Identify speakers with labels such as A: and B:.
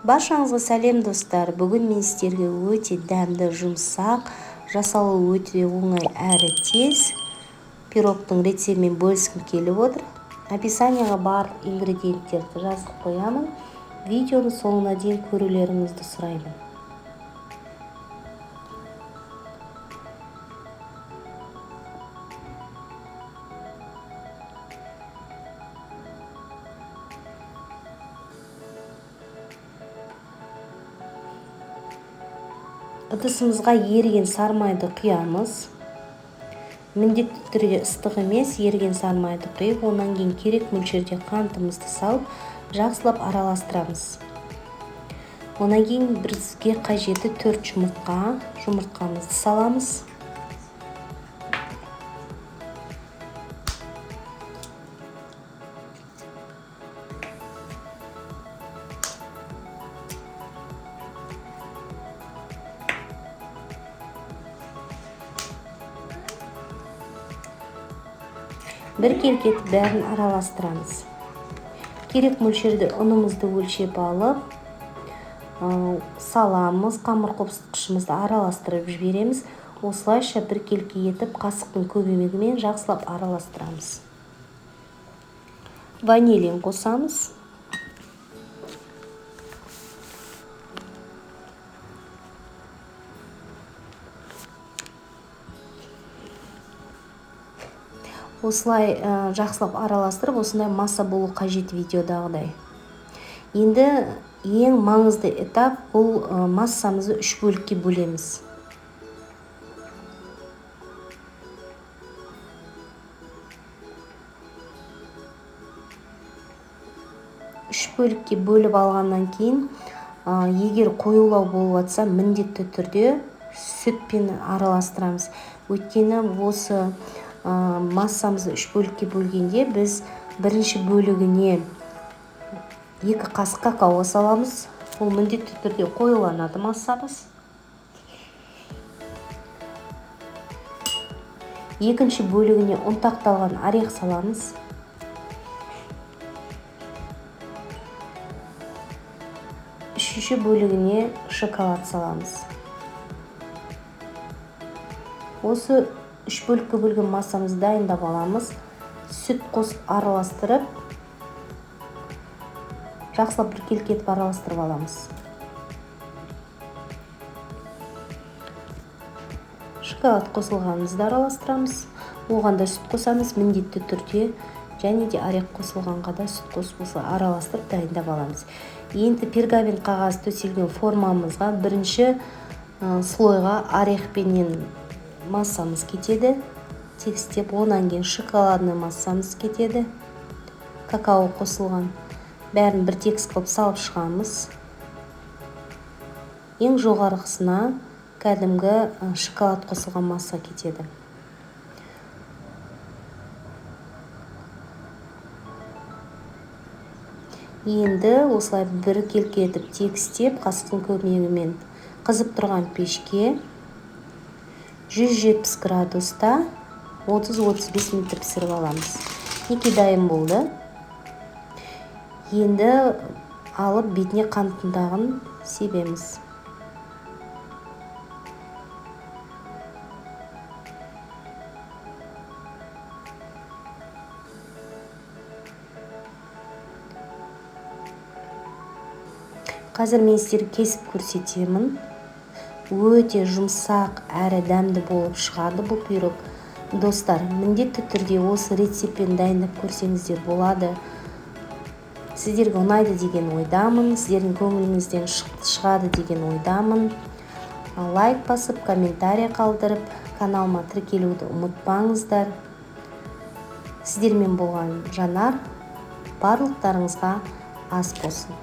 A: Баршаңызға сәлем, достар. Бүгін мен сіздерге өте дәмді, жұмсақ, жасалуы өте оңай әрі тез пирогтың рецептімен бөліскім келіп отыр. Описанияға барлық ингредиенттерді жазып қоямын. Видеоны соңына дейін көрулеріңізді сұраймын. Ыдысымызға еріген сармайды құямыз. Міндетті түрде ыстық емес, еріген сармайды құйып, онан кейін керек мөлшерде қантымызды салып, жақсылап араластырамыз. Онан кейін бізге қажеті 4 жұмыртқа, жұмыртқамызды саламыз. Біркелкі етіп бәрін араластырамыз. Керек мөлшерде ұнымызды өлшеп алып, саламыз, қамыр қопсытқышымызды араластырып жібереміз. Осылайша біркелкі етіп қасықтың көмегімен жақсылап араластырамыз. Ванилин қосамыз. Осылай жақсылап араластырып, осындай масса болу қажет видеодағыдай. Енді ең маңызды этап бұл, массамызды 3 бөлікке бөлеміз. Үш бөлікке бөліп алғаннан кейін, егер қоюлау болып жатса, міндетті түрде сүтпен араластырамыз. Өйткені осы массамызды 3 бөлікке бөлгенде біз бірінші бөлігіне 2 қасық какао саламыз. Ол міндетті түрде қоюланады массамыз. Екінші бөлігіне ұнтақталған орех саламыз. Үшінші бөлігіне шоколад саламыз. Осы 3 бөлікке бөлген массамызды дайындап аламыз. Сүт қосып араластырып, жақсылап біркелкі етіп араластырып аламыз. Шоколад қосылғанымызды араластырамыз. Оған да сүт қосамыз міндетті түрде, және де орех қосылғанға да сүт қосып осылай араластырып дайындап аламыз. Енді пергамент қағаз төселген формамызға бірінші слойға орехпенен массамыз кетеді, тегістеп, онан кейін шоколадный массамыз кетеді, какао қосылған. Бәрін бір тегіс қылып салып шығамыз. Ең жоғарғысына кәдімгі шоколад қосылған масса кетеді. Енді осылай біркелкі етіп тегістеп, қасықтың көмегімен қызып тұрған пешке 170 градуста 30-35 минут пісіріп аламыз. Неке дайын болды. Енді алып бетіне қант ұнтағын себеміз. Қазір мен сіздерге кесіп көрсетемін. Өте жұмсақ әрі дәмді болып шығады бұл пирог. Достар, міндетті түрде осы рецептпен дайындап көрсеңіздер болады. Сіздерге ұнайды деген ойдамын, сіздердің көңіліңізден шығады деген ойдамын. Лайк басып, комментарий қалдырып, каналыма тіркелуді ұмытпаңыздар. Сіздермен болған Жанар, барлықтарыңызға ас болсын.